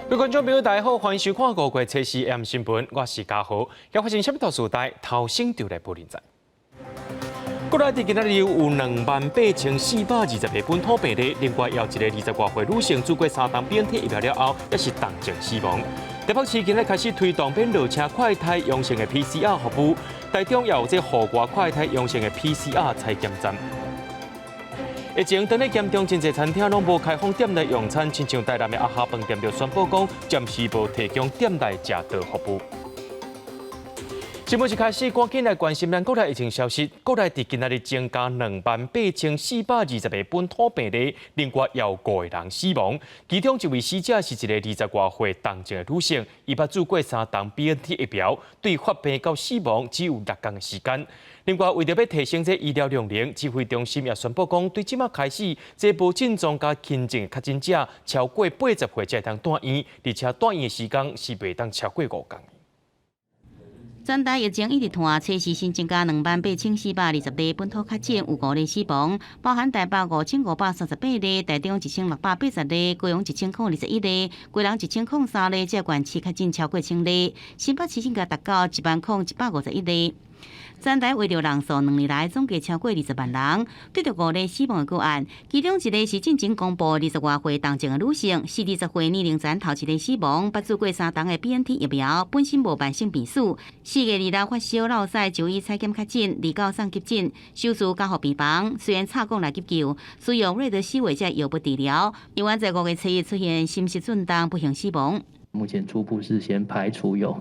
各位觀眾朋友，大家好，歡迎收看五月初四 AM 新聞，我是嘉豪。今發生啥物大事代，頭先就來報恁知。國內佇今仔日有28,420個本土病例，另外有一個20外歲女性注過三針 BNT 疫苗了後，也是重症死亡。台北市今日開始推動免落車快篩陽性的 PCR 服務，台中也有這戶外快篩陽性的 PCR 採檢站。疫情當咧嚴重，真濟餐廳攏無開放店內用餐，親像台南的阿哈飯店就宣布講，暫時無提供店內食道服務。新聞一開始，趕緊來關心咱國內疫情消息。國內佇今仔日增加28,420個本土病例，另外有五個人死亡。其中一位死者是一個20外歲重症的女性，伊捌注過三針 BNT 疫苗，對發病到死亡只有6天的時間。另外，為著欲提升這醫療量能，指揮中心也宣布講，對這馬開始，這無症狀佮輕症確診者超過80歲才會當住院，而且住院的時間是袂當超過5天。全台疫情一直拖，初四新增加28,420例本土確診，有五例死亡，包含台北5538例，台中1680例，高雄1021例，基隆1003例，這縣市確診超過千例，新北市增加達到10,151例。全台衛療人數2年來總計超過20萬人，對著五例死亡的個案，其中一个是進前公布20外歲重症的女性，是20歲年齡層頭一个死亡，捌注過三針的 BNT 疫苗，本身無慢性病史，4月26發燒落屎就醫採檢確診，29送急診，手術加護病房，雖然插管來急救，使用瑞德西韋這藥物治療，猶原在5月初一出現心室震動，不幸死亡。目前初步是先排除有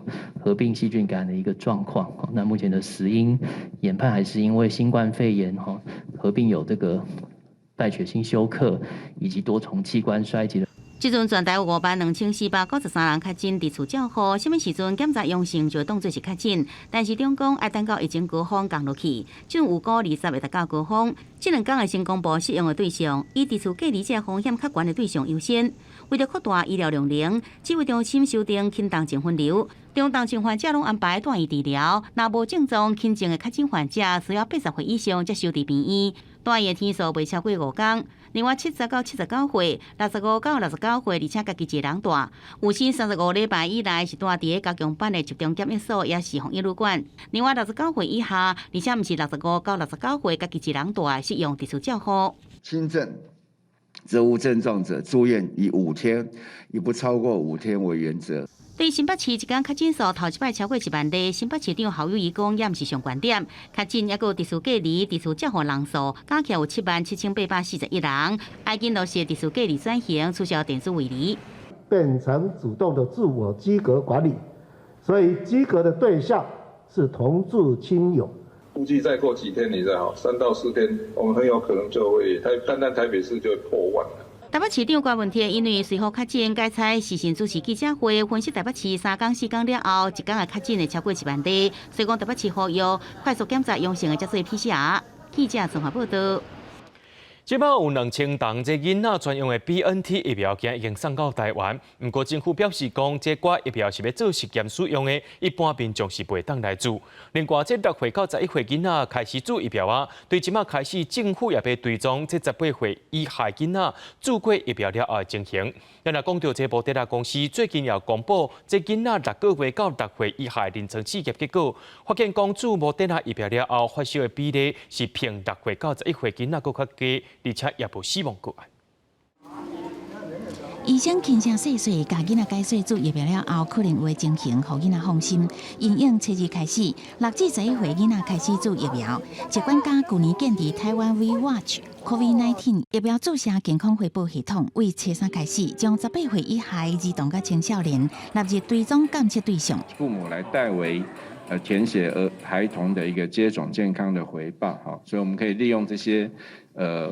合併細菌感染的一個狀況，那目前的死因研判還是因為新冠肺炎合併有這個敗血性休克以及多重器官衰竭。這陣全台有52,493人確診，佇厝照護，啥物時陣檢查陽性就當做是確診。但是中共愛等到疫情高峰降落去，這陣預估20會達到高峰。這兩工會先公布適用的對象，以佇厝隔離這風險較懸的對象優先。為著擴大醫療量能，指揮中心修訂輕重症分流，中重症患者攏安排住院治療，若無症狀輕症的確診患者需要80歲以上才收佇病院，住院的天數袂超過5天。另外，70到79歲、65到69歲，而且家己一个人住，有新35禮拜以來是住佇咧加強版的集中檢疫所，抑是防疫旅館。另外，69歲以下，而且毋是65到69歲，家己一人住，適用特殊照護。輕症則無症狀者住院以五天，以不超過五天為原則。對新北市一工確診數頭一擺超過1萬例，新北市長侯友宜講，也毋是上懸點。確診抑閣有特殊隔離、特殊照護人數，加起來有77,841人。愛緊落實特殊隔離轉型，取消電子圍籬，變成主動的自我居隔管理，所以居隔的對象是同住親友。估計再過幾天，你知道，3到4天，我們很有可能就會台單單台北市就會破萬了。台北市長柯文哲因為隨後確診，改採視訊主持記者會，分析台北市3工4工了後，一工的確診會超過1萬例，所以講台北市呼籲快速檢查陽性的才做 PCR。記者綜合報道。這擺有2000筒這囡仔專用的 BNT 疫苗，今已經送到台灣。毋過政府表示講，這寡疫苗是欲做實驗使用的，一般民眾是袂當來注。另外，這6歲到11歲囡仔開始注疫苗啊，對這擺開始，政府也欲追蹤這18歲以下囡仔注過疫苗了後的情形。咱來講到這莫德納公司最近也公布這囡仔6個月到6歲以下臨床試驗結果，發現講注莫德納疫苗了後發燒的比例是比6歲到11歲囡仔閣較低，而且也無死亡個案。醫生輕聲細細共囡仔解說注疫苗了後可能有的情形，予囡仔放心。因應初二開始，6至11歲囡仔開始注疫苗。疾管家舊年建立台灣 V Watch COVID-19 疫苗注射健康回報系統，為初三開始，將18歲以下兒童佮青少年納入追蹤監測對象。父母來代為填寫兒孩童的一個接種健康的回報，哈，所以我們可以利用這些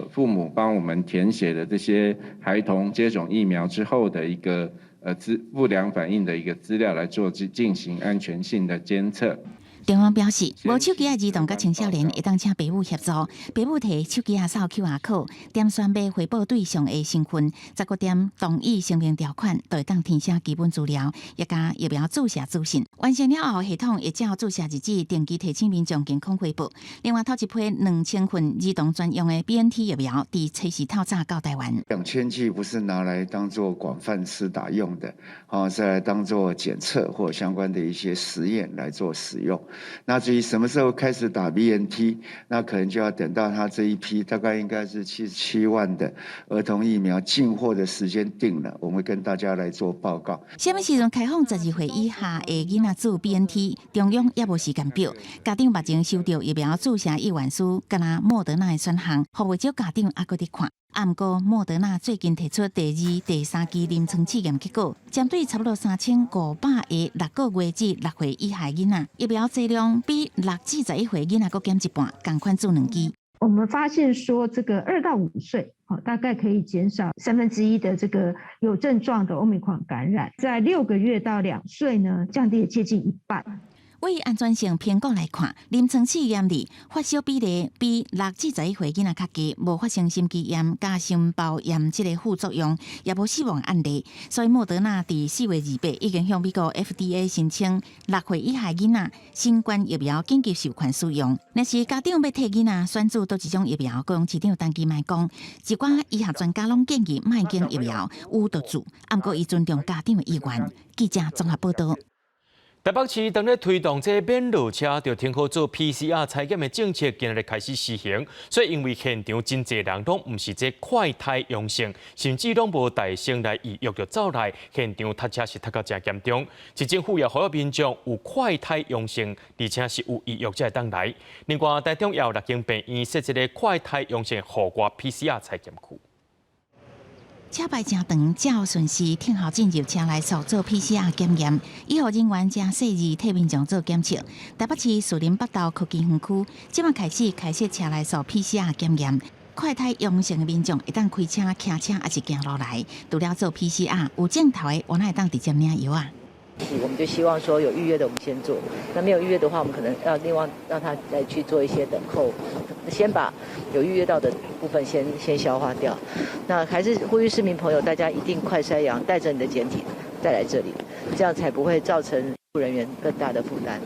父母幫我們填寫的這些孩童接種疫苗之後的一個資不良反應的一個資料來做進行安全性的監測。中央表示，無手機的兒童佮青少年會當請爸母協助，爸母提手機仔掃 QR code，點選欲回報對象的身份，再閣點同意聲明條款，就會當填寫基本資料，也佮疫苗注射資訊。完成了後，系統會照注射日子定期提醒民眾健康回報。另外，頭一批2000份兒童專用的 BNT 疫苗，佇初四透早到台灣。 2000劑不是拿來當做廣泛施打用的，哦，是來當做檢測或相關的一些實驗來做使用。那至於什麼時候開始打 BNT，那可能就要等到他這一批大概應該是77萬的兒童疫苗進貨的時間定了，我們會跟大家來做報告。啥物時陣開放12歲以下的囡仔注 BNT，中央猶無時間表。家長目前收到疫苗注射意願書，敢若莫德納的選項，予袂少家長猶閣佇看。啊，毋過莫德納最近提出第二、第三期臨床試驗結果，針對差不多3500個6個月至6歲以下囡仔，疫苗劑量比6至11歲囡仔閣減一半，仝款注兩劑。我們發現說，這個2到5歲，大概可以減少1/3的這個有症狀的 Omicron 感染，在6個月到2歲呢，降低了接近一半。為安全性評估來看，臨床試驗裡發燒比例比6至11歲囡仔較低，無發生心肌炎佮心包炎這个副作用，也無死亡案例。所以莫德納佇4月28已經向美國 FDA 申請6歲以下囡仔新冠疫苗緊急授權使用。若是家長欲替囡仔選注佗一種疫苗，高雄市長陳其邁講，一寡醫學專家攏建議莫揀疫苗，有就注，毋過伊尊重家長的意願。記者綜合報道。台北市當咧推動這免落車就停好做 PCR 採檢的政策，今日開始實行。所以因為現場真濟人攏毋是這快篩陽性，甚至攏無帶先來預約就走來，現場塞車是塞到誠嚴重。市政府也呼籲民眾有快篩陽性，而且是有預約才會當來。另外，台中也有六間病院設這个快篩陽性戶外 PCR 採檢區。車排誠長，照順序等候進入車內所做 PCR 檢驗，醫護人員誠細緻替民眾做檢測。台北市士林北投科技園區，這馬開始開設車內素 PCR 檢驗，快篩陽性的民眾會當開車、騎車抑是行路來，除了做 PCR，有症頭的，嘛會當直接領藥仔。我們就希望說有預約的我們先做，那沒有預約的話，我們可能要另外讓他再去做一些等候，先把有預約到的部分先消化掉。那還是呼籲市民朋友，大家一定快篩陽，帶着你的檢體再來這裡，這樣才不會造成醫護人員更大的負擔。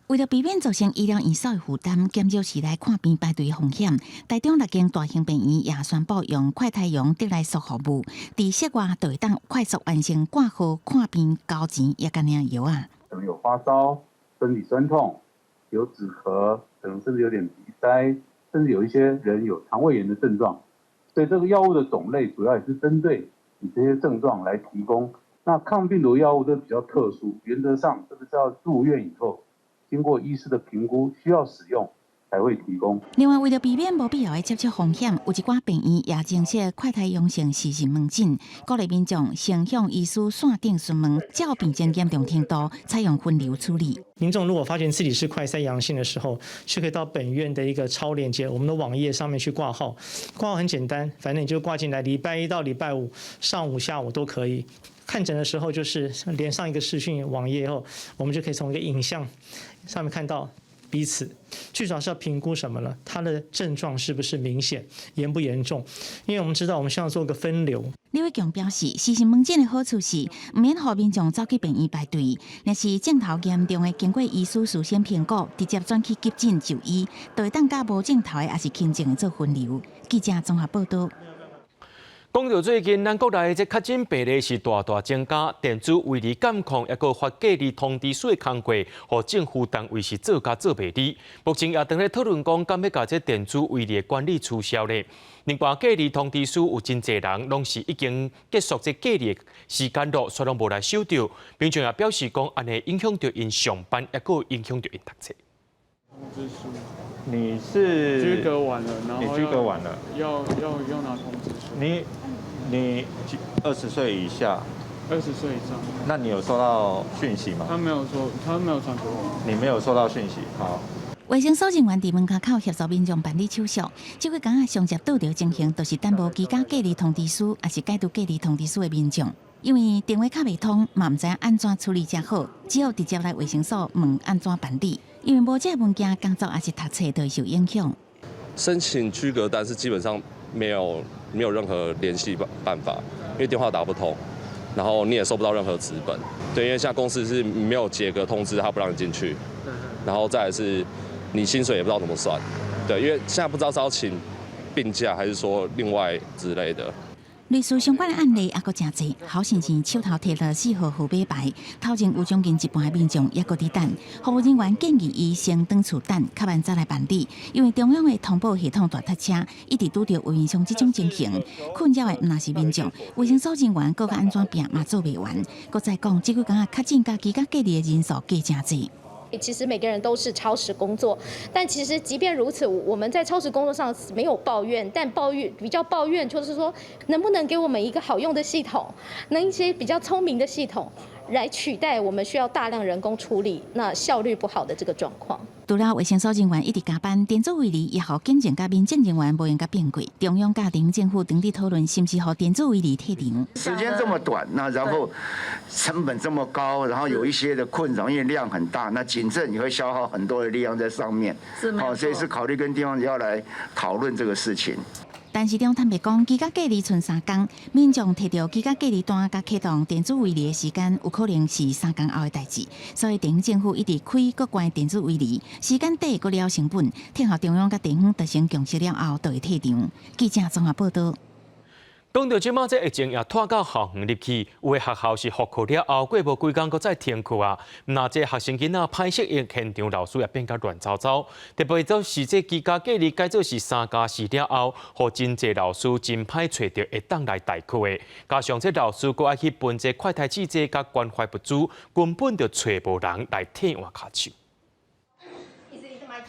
為了避免造成醫療院所的負擔，減少市內看病排隊風險，台中六間大型病院也宣布用快篩陽得來速服務，佇室外就會當快速完成掛號、看病、交錢，也佮領藥仔。可能有發燒、身體痠痛、有止咳，可能甚至有點鼻塞，甚至有一些人有腸胃炎的症狀。所以這個藥物的種類主要也是針對你這些症狀來提供。那抗病毒藥物都比較特殊，原則上這個是要住院以後，經過醫師的評估，需要使用才會提供。另外，為了避免無必要的接觸風險，有一寡病院也增設快篩陽性視訊門診，鼓勵民眾先向醫師線頂詢問，照病情嚴重程度採用分流處理。民眾如果發現自己是快篩陽性的時候，是可以到本院的一個超連結，我們的網頁上面去掛號。掛號很簡單，反正你就掛進來，禮拜一到禮拜五上午、下午都可以。看診的時候就是連上一個視訊網頁後，我們就可以從一個影像上面看到彼此。最主要是要評估什麼呢？他的症狀是不是明顯，嚴不嚴重？因為我們知道我們需要做個分流。李偉強表示，視訊門診的好處是，毋免予民眾走去病院排隊，若是症頭嚴重的，經過醫師事先評估，直接轉去急診就醫，就會當佮無症頭的抑是輕症的做分流。記者綜合報道。講到最近，咱國內這確診病例是大大增加，電子圍籬監控，抑閣發隔離通知書的工課，予政府單位是做甲做袂離。目前也正咧討論講，敢欲共這電子圍籬的管理取消咧。另外，隔離通知書有真濟人攏是已經結束這隔離的時間咯，卻攏無來收著。民眾也表示講，按呢影響著𪜶上班，抑閣影響著𪜶讀冊。通知書。你是居隔完了，然後你居隔完了，要拿通知書。你20歲以下？ 20歲以上。那你有收到訊息嗎？他沒有說，他沒有傳給我。你沒有收到訊息，好。衛生所人員佇門口協助民眾辦理手續。這幾工仔上捷拄著情形，就是等無居家隔離通知書，抑是解除隔離通知書的民眾，因為電話敲袂通，嘛毋知按怎處理才好，只好直接來衛生所問按怎辦理。因為無這文件，工作抑是讀冊都會受影響。申請區隔單是基本上沒有任何聯繫辦法，因為電話打不通，然後你也收不到任何紙本。對，因為現在公司是沒有解隔通知，他不讓你進去，然後再來是你薪水也不知道怎麼算。對，因為現在不知道是要請病假還是說另外之類的。類似相關的案例猶閣誠濟，好親像手頭提著4號號碼牌，頭前有將近一半的民眾猶閣佇等，服務人員建議伊先轉厝等，較慢才來辦理，因為中央的通報系統大塞車，一直拄著運營商這種情形，困擾的毋但是民眾，衛生所人員閣較按怎拚嘛做袂完。閣再講，這幾工啊確診佮居家隔離的人數加誠濟。其實每個人都是超時工作，但其實即便如此，我們在超時工作上沒有抱怨，但抱怨比較抱怨就是說，能不能給我們一個好用的系統，能一些比較聰明的系統來取代我們需要大量人工處理，那效率不好的這個狀況。除了衛生所人員一直加班，電子圍籬也予警政佮民政人員無閒共變過。中央佮地方政府正佇討論，是毋是予電子圍籬退場？時間這麼短，那然後成本這麼高，然後有一些的困擾，因為量很大，那警政也會消耗很多的力量在上面。好，所以是考慮跟地方要來討論這個事情。但是中坦白講，居家隔離賰三工，民眾提著居家隔離單佮啟動電子圍籬的時間，有可能是3工後的代誌。所以地方政府一直開閣關電子圍籬，時間短閣了成本，聽候中央佮地方達成共識了後，就會退場。記者綜合報道。講到這馬這疫情也拖到校園入去，有的學校是復課了後，過無幾工閣再停課啊。若這學生囡仔歹適應，現場老師也變甲亂糟糟。特別就是這居家隔離改做是3加4了後，予真濟老師真歹揣著會當來代課的。加上這老師閣愛去分這快篩試劑佮關懷物資，根本就揣無人來替換跤手。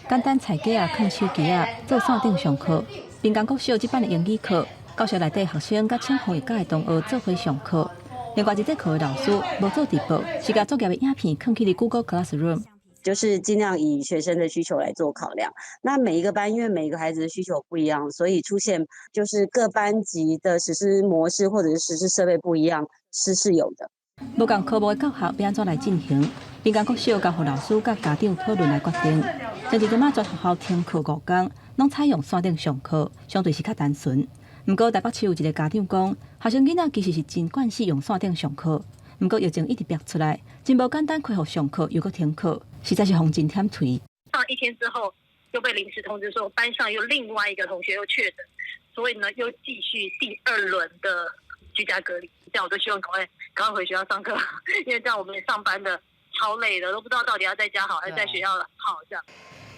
簡單菜雞仔，囥手機仔，做線頂上課。平江國小這班的英語課，教室內底學生佮請防疫教的同學做伙上課。另外一節課的老師無做直播，是共作業的影片囥去佇 Google Classroom。就是盡量以學生的需求來做考量。那每一個班，因為每一個孩子的需求不一樣，所以出現就是各班級的實施模式或者是實施設備不一樣，是有的。無仝科目的教學欲按怎來進行？平江國小交予老師佮家長討論來決定。像這馬全學校停課5工，攏採用線頂上課，相對是較單純。毋過台北市有一個家長講，學生囡仔其實是真慣勢用線頂上課，毋過疫情一直逼出來，真無簡單恢復上課又閣停課，實在是予人真忝槌。上一天之後，又被臨時通知說班上又另外一個同學又確診，所以呢又繼續第二輪的居家隔離。這樣我都希望趕快趕快回學校上課，因為這樣我們上班的超累的，都不知道到底要在家好還是在學校好這樣。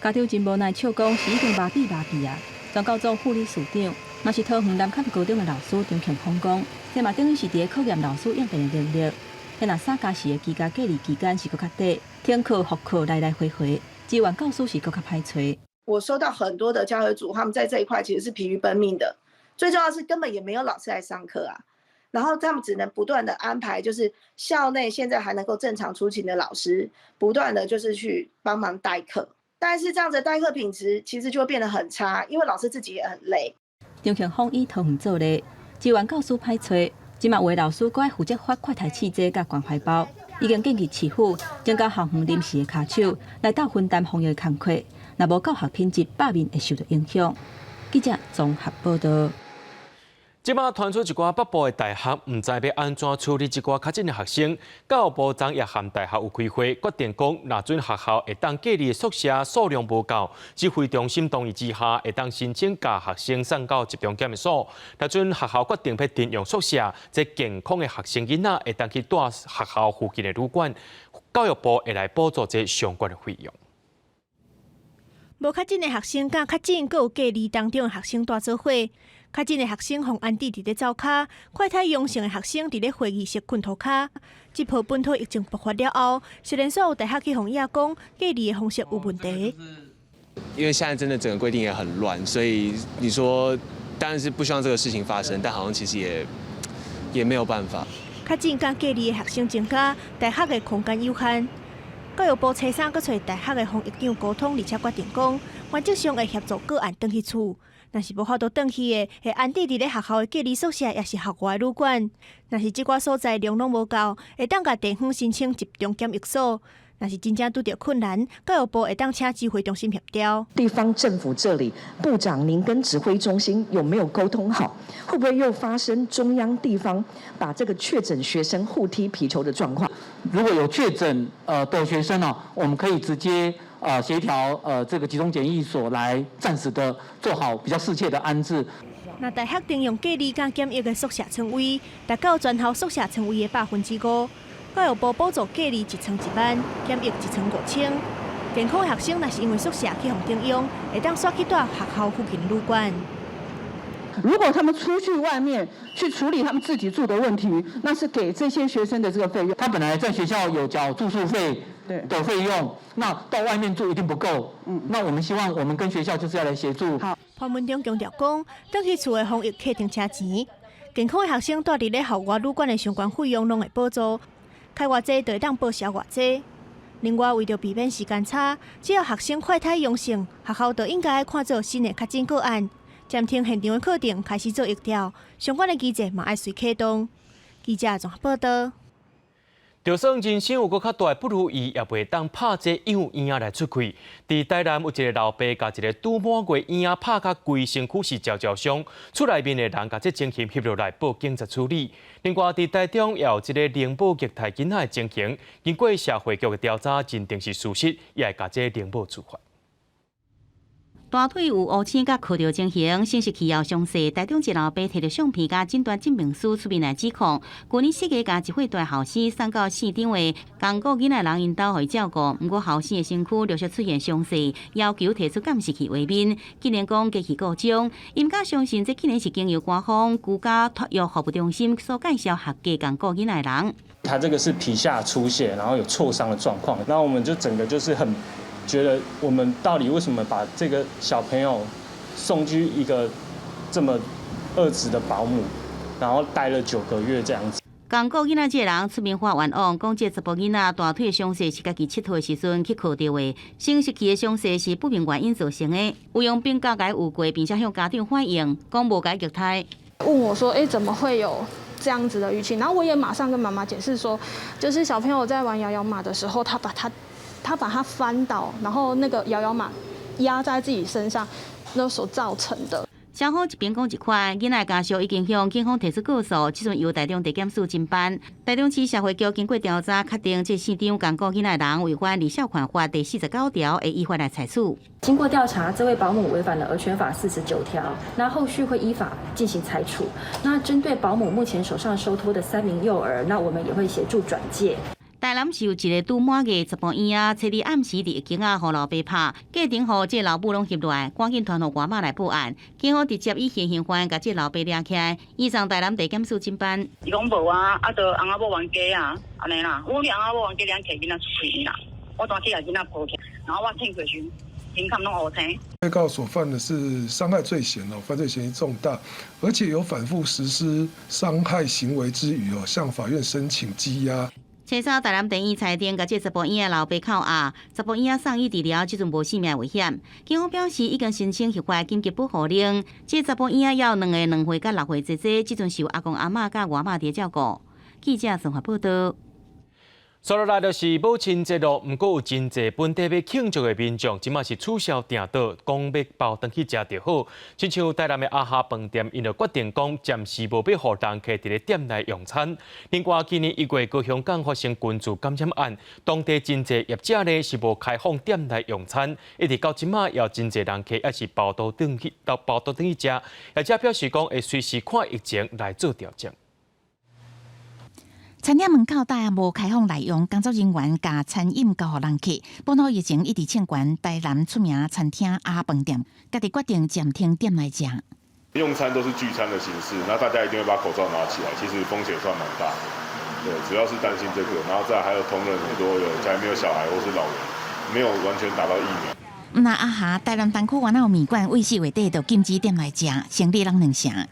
家長真無奈，笑講是已經麻痹麻痹啊！全教總副理事長，嘛是桃園南崁高中的老師張慶峰講，這嘛等於是佇咧考驗老師應變的能力。若3加4的居家隔離期間是閣較短，停課復課來來回回，支援教師是閣較歹揣。我收到很多的教學組，他們在這一塊其實是疲於奔命的。最重要是根本也沒有老師來上課啊，然後他們只能不斷的安排，就是校內現在還能夠正常出勤的老師，不斷的就是去幫忙代課。但是這樣子的代課品質其實就會變得很差，因為老師自己也很累。張慶峰以桃園做例，支援教師歹揣，這馬有的老師閣愛負責發快篩試劑佮關懷包，已經建議市府增加校園臨時的跤手來鬥分擔防疫的工課，若無教學品質，罷免會受到影響。記者綜合報道。這馬傳出一寡北部的大學毋知欲按怎處理這寡確診的學生，教育部昨也和大學有開會，決定講，若準學校會當隔離的宿舍數量無夠，指揮中心同意之下，會當申請共學生送到集中檢疫所。若準學校決定欲徵用宿舍，這健康的學生囡仔會當去蹛學校附近的旅館，教育部會來補助這相關的費用。無確診的學生佮確診，閣有隔離當中的學生蹛做伙。確診的學生予安置佇咧灶跤，快篩陽性的學生佇咧會議室睏塗跤。這波本土疫情爆發了後，雖然所有大學去予驗講隔離的方式有問題。因為現在真的整個規定也很亂，所以你說當然是不希望這個事情發生，但好像其實也沒有辦法。確診佮隔離的學生增加，大學的空間有限。教育部初三閣揣大學的防疫長溝通，而且決定講，原則上會協助個案轉去厝。若是無法度轉去的，會安置佇咧學校的隔離宿舍，抑是校外旅館。若是這寡所在量攏無夠，會當共地方申請集中檢疫所。若是真正拄著困難，教育部會當請指揮中心協調。地方政府這裡，部長您跟指揮中心有沒有溝通好？會不會又發生中央地方把這個確診學生互踢皮球的狀況？如果有確診的學生呢，我們可以直接協調這個集中檢疫所來暫時的做好比較適切的安置。若大學定用隔離佮檢疫的宿舍床位，達到全校宿舍床位的5%。教育部補助隔離一床1萬，檢疫一床5000。健康學生若是因為宿舍去予徵用，會當煞去蹛學校附近旅館。如果他們出去外面去處理他們自己住的問題，那是給這些學生的這個費用。他本來在學校有繳住宿費的費用，那到外面住一定不夠。那我們希望我們跟學校就是要來協助。潘文忠強調講，轉去厝的防疫客停車錢，健康的學生蹛佇咧校外旅館的相關費用攏會補助，開偌濟就會當報銷偌濟。另外，為著避免時間差，只要學生快篩陽性，學校就應該看做新的確診個案，暫停現場的課程，開始做疫調，相關的機制嘛愛隨啟動。記者綜合報道。就算人生有閣較大不如意，也袂當拍這養嬰仔來出氣。佇台南有一个老爸，共一个拄滿月嬰仔拍甲規身軀是焦焦傷，厝內面的人共這情形翕落來報警察處理。另外，佇台中也有一个靈母虐待囡仔的情形，經過社會局的調查，認定是事實，也會共這靈母處罰。大腿有烏青佮磕著情形，生殖器也傷勢。台中一老爸提著相片佮診斷證明書出面來指控。舊年4月，共一歲大後生送到市長的仝顧囡仔人𪜶兜予伊照顧，毋過後生的身軀陸續出現傷勢，要求提出監視器畫面，竟然講機器故障，𪜶毋敢相信這竟然是經由官方居家托育服務中心所介紹合格仝顧囡仔的人。他這個是皮下出血，然後有挫傷的狀況，那我們就整個就是很覺得我們到底為什麼把這個小朋友送去一個這麼惡質的保姆，然後待了9個月這樣子。仝顧囡仔這个人出面發冤枉，講這查埔囡仔大腿傷勢是家己𨑨迌的時陣去磕著的，生殖器的傷勢是不明原因造成的。有用病假共伊有過，並且向家長反映，講無共伊虐待。問我說：欸，怎麼會有這樣子的淤青？然後我也馬上跟媽媽解釋說，就是小朋友在玩搖搖馬的時候，他把他翻倒，然後那個搖搖馬壓在自己身上，那所造成的。雙方一邊講一款，囡仔家屬已經向警方提出告訴，這陣由台中地檢署偵辦。台中市社會局經過調查，確定這市長仝顧囡仔人違反《兒少權法》第49條，會依法來採取。經過調查，這位保姆違反了兒權法49條，那後續會依法進行裁處。那針對保姆目前手上收托的3名幼兒，那我們也會協助轉介。台南市有一个拄滿月查埔嬰仔，初二暗時佇一間仔予老爸拍，過程予這老母攏翕落來，趕緊傳予外媽來報案。警方直接以現行犯共這老爸掠起來，移送台南地檢署偵辦。伊講無啊，啊，就翁仔某冤家啊，按呢啦。我講你翁仔某冤家，你按提囡仔出去啦。我當時共囡仔抱起來，然後我醒過時，身殼攏烏青。被告所犯的是傷害罪嫌哦，犯罪嫌疑重大，而且有反覆實施傷害行為之餘哦，向法院申請羈押。初三台南地院裁定，共這查埔嬰仔老爸扣押，查埔嬰仔送醫治療，這陣無性命危險。警方表示已經申請核發緊急保護令。這查埔嬰仔有兩个2歲佮6歲姐姐，這陣是由阿公阿嬤佮外媽佇照顧。記者綜合報道。接落來就是母親節咯，毋過有真濟本地欲慶祝的民眾，這馬是取消訂桌，講欲包轉去食就好。親像台南的阿哈飯店，𪜶就決定講暫時無欲予人客佇咧店內用餐。另外，今年1月高雄港發生群聚感染案，當地真濟業者呢是無開放店內用餐，一直到這馬也有真濟人客猶是包桌轉去到包桌轉去食。業者表示講會隨時看疫情來做調整。餐廳門口罩無開放內用，工作人員共餐飲交予人客。本土疫情一直衝懸，台南出名餐廳阿飯店，家己決定暫停店內食。用餐都是聚餐的形式，那大家一定會把口罩拿起來，其實風險算蠻大。對，主要是擔心這個，然後再還有同仁很多有家裡面有小孩或是老人，沒有完全打到疫苗。毋但阿哈，台南東區原來有麵館，對4月底就禁止店內食，生意攏兩成。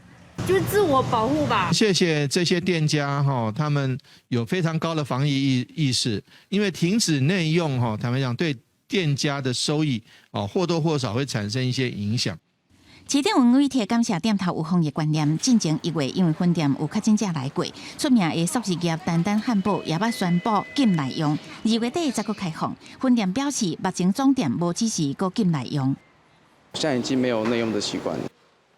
就是自我保護吧。謝謝這些店家哈，他們有非常高的防疫意識，因為停止內用哈，坦白講對店家的收益哦或多或少會產生一些影響。市長黃偉哲感謝店頭有防疫觀念，進前1月因為分店有確診者來過，出名的速食業丹丹漢堡也捌宣布禁內用。2月底才閣開放，分店表示目前總店無指示閣禁內用。現在已經沒有內用的習慣。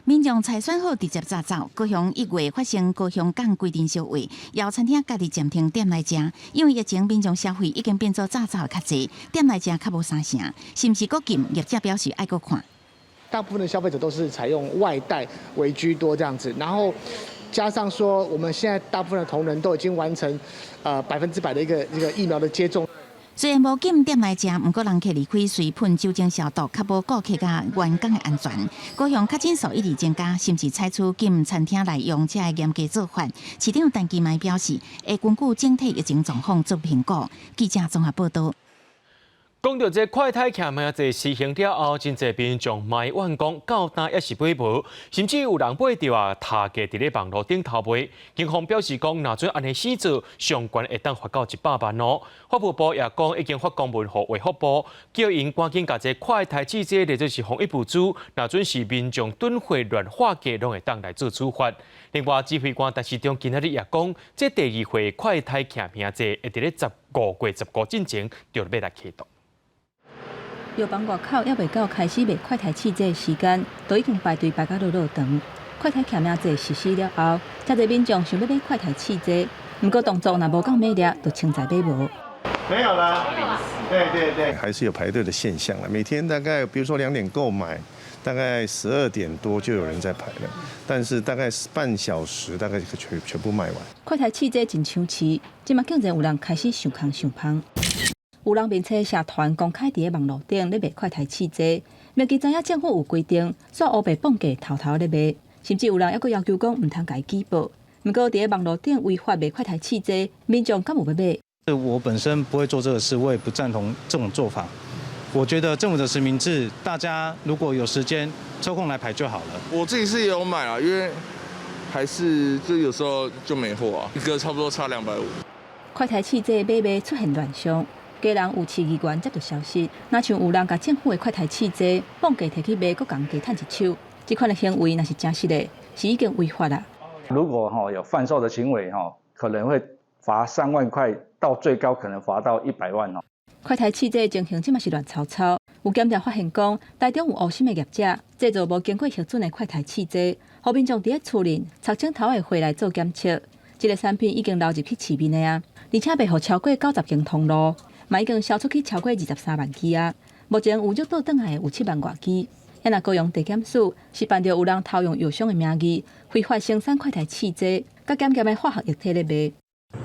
民眾篩選好直接紮走。高雄1月發生高雄港規定燒話，有餐廳家己暫停店內食，因為疫情民眾消費已經變做紮走的較濟，店內食較無三成，是毋是閣禁？業者表示愛閣看。大部分的消費者都是採用外帶為居多這樣子，然後加上說，我們現在大部分的同仁都已經完成，100%的一個疫苗的接種。雖然無禁店內食，毋過人客離開隨噴酒精消毒，確保顧客佮員工的安全。高雄確診數一直增加，甚至採取禁餐廳內用這个嚴格做法。市長陳其邁表示，會根據整體疫情狀況做評估。記者綜合報道。講到這快篩驗名制實行了後，真濟民眾埋怨講，到今猶是買無，甚至有人買著啊，殺價佇咧網路頂頭賣。警方表示講，若準按呢死做，上懸會當罰到100萬哦。法務部也講，已經發公文予衛福部，叫𪜶趕緊共這快篩試劑列做是防疫物資，若準是民眾囤貨亂喊價，攏會當來做處罰。另外，指揮官陳時中今仔日也講，這第二回快篩驗名制會佇咧15月15進前就欲來啟動。藥房外口猶未到開始賣快篩試劑的時間，都已經排隊排甲落落長。快篩驗名制實施了後，誠濟民眾想欲買快篩試劑，毋過動作若無夠猛烈，就穿在買無。沒有啦，對對對，還是有排隊的現象啦。每天大概，比如說2點購買，大概12點多就有人在排了，但是大概半小時，大概就全部賣完。快篩試劑真搶市，這馬竟然有人開始想空想芳。有人面冊社團公開佇咧網路頂咧賣快篩試劑，明明知影政府有規定，煞烏白報價偷偷咧賣，甚至有人猶閣要求講毋通共伊舉報。毋過佇咧網路頂違法賣快篩試劑，民眾敢有欲買？我本身不會做這個事，我也不贊同這種做法。我覺得政府的實名制，大家如果有時間抽空來排就好了。我自己是有買啊，因為還是就有時候就沒貨啊，一個差不多差250。快篩試劑買賣出現亂象。家人有市議員接到消息，若像有人共政府的快篩試劑報價提去賣，閣共加趁一手，這款的行為若是真實的，是已經違法啦。如果哈有販售的行為哈，可能會罰3萬塊，到最高可能罰到100萬哦。快篩試劑情形這馬是亂糟糟，有檢查發現講，台中有烏心的業者製造無經過核准的快篩試劑，予民眾佇咧厝裡插針頭的血來做檢測，這個產品已經流入去市面的啊，而且賣予超過90間通路。嘛已經銷出去超過23萬支啊！目前有入倒轉來有7萬外支。啊若高雄地檢署是辦著有人偷用藥商的名義，非法生產快篩試劑，佮檢驗的化學液體咧賣。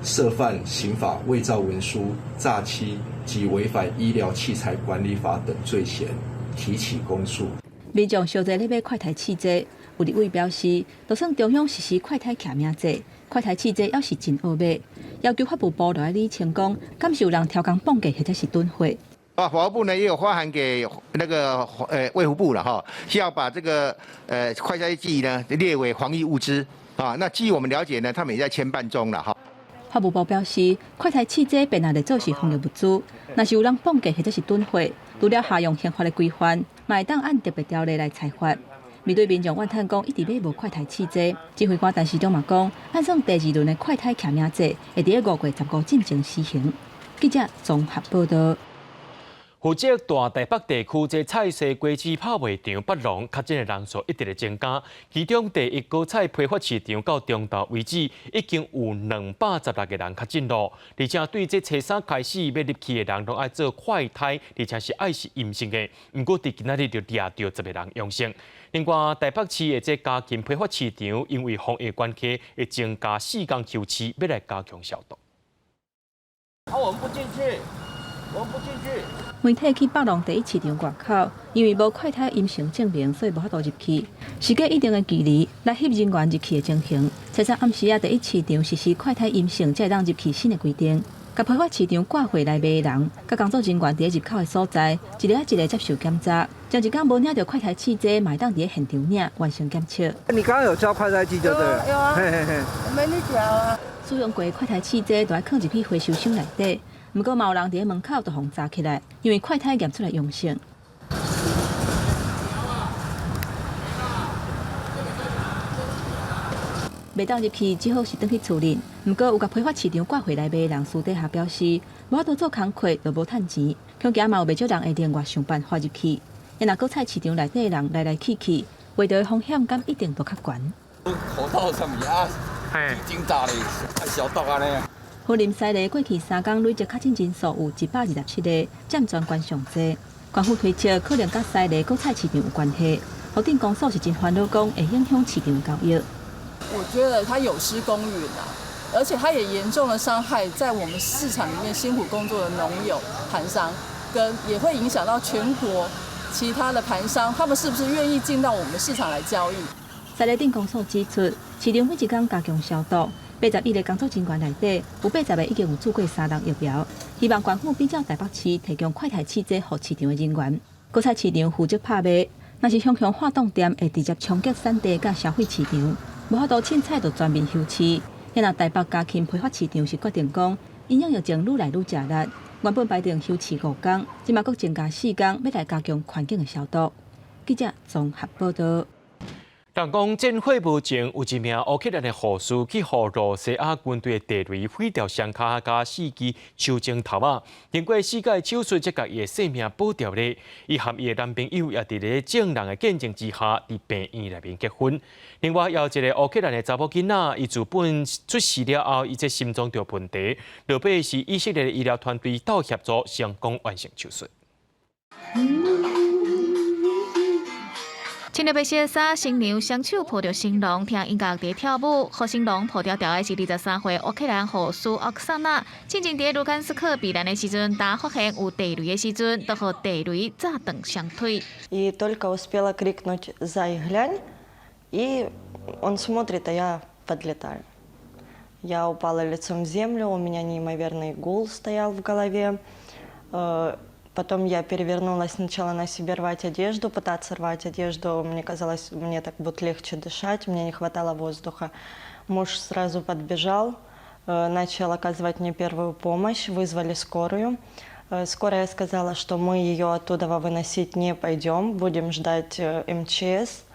涉犯刑法偽造文書、詐欺及違反醫療器材管理法等罪嫌，提起公訴。民眾小濟咧買快篩試劑，有立委表示，就算中央實施快篩驗名制，快篩試劑猶是真好買，要求法務部來理清講，敢是有人調工報價或者是囤貨。啊，法務部呢也有發函給那個衛福部了哈，需要把這個快篩劑呢列為防疫物資啊。那據我們了解呢，他們也在簽辦中了哈。法務部表示，快篩試劑被納列做是防疫物資，若是有人報價或者是囤貨，除了適用刑法的規範，嘛會當按特別條例來裁罰。面對民眾怨嘆講一直買無快篩試劑，指揮官陳時中嘛講，按算第二輪的快篩驗名制會佇咧5月15進前施行。記者綜合報道。負責大台北地區這菜西果子拍賣場北龍確診的人數一直咧增加，其中第一果菜批發市場到中晝為止已經有216個人確診咯。而且對這初三開始欲入去的人，攏愛做快篩，而且是愛是陰性的。毋過佇今仔日就掠著10個人陽性。另外，台北市的這家禽批發市場因為防疫關係，會增加4工休市，欲來加強消毒。啊，我們不進去，我們不進去。媒體去北龍第一市場外口，因為無快篩陰性證明，所以無法度入去。時隔一定的距離來翕人員入去的情形。初三暗時仔，第一市場實施快篩陰性才會當入去新的規定。共批發市場掛貨來賣的人，佮工作人員佇咧入口的所在，一个一个接受檢查。前一工無領著快篩試劑，嘛會當佇咧現場領完成檢測。你剛剛有交快篩劑就對了。有啊，嘿嘿嘿，我沒你交啊。使用過快篩試劑，都愛囥入去回收箱內底。毋過嘛有人佇咧門口就予查起來，因為快篩驗出來陽性。袂當入去，只好是轉去厝裡。毋過有共批發市場掛貨來賣人私底下表示，無法度做工課就無趁錢，恐驚嘛有袂少人會另外想辦法入去。若果菜市場內底人來來去去，賣著的風險敢一定都較懸。口罩啥物啊？酒精罩咧，愛消毒按呢。雲林西螺過去三工累積確診人數有127个，佔全縣上濟。官府推測可能佮西螺果菜市場有關係。鎮公所是真煩惱，講會影響市場交易。我覺得他有失公允啊，而且他也嚴重的傷害在我們市場裡面辛苦工作的農友、盤商，跟也會影響到全國其他的盤商，他們是不是願意進到我們市場來交易？西螺鎮公所指出，市場每一工加強消毒，81个工作人員內底有80个已經有注過三劑疫苗。希望縣府比照台北市提供快篩試劑予市場的人員。果菜市場負責拍賣，若是鄉鄉化凍店會直接衝擊產地佮消費市場，無法度凊彩就全面休市。若台北家禽批發市場是決定講，因應疫情愈來愈食力，原本排定休市5工，這馬閣增加4工，欲來加強環境的消毒。記者綜合報道。人講戰火無情，有一名烏克蘭的護士去予羅西亞軍隊的地雷毀掉雙跤佮四支手指頭仔，經過四擺手術，才共伊的性命保著咧。伊和伊的男朋友也佇咧眾人的見證之下，佇病院內面結婚。另外，有一个烏克蘭的查某囡仔，伊自本出世了後，伊這心臟著問題，落尾是以色列的醫療團隊鬥協助成功完成手術。穿著白色衫，新娘雙手抱著新郎，聽音樂佇跳舞。予新郎抱牢牢的是23歲烏克蘭護士奧克薩娜。進前佇盧甘斯克避難的時陣，當發現有地雷的時陣，就予地雷炸斷雙腿。 И только успела крикнуть «Зай, глянь!» И он смотрит, а я подлетаю. Я упала лицом в землю, у меня неимоверный гул стоял в голове. Потом я перевернулась, начала на себе рвать одежду, пытаться рвать одежду. Мне казалось, мне так будет легче дышать, мне не хватало воздуха. Муж сразу подбежал, начал оказывать мне первую помощь, вызвали скорую. Скорая сказала, что мы ее оттуда выносить не пойдем, будем ждать МЧС.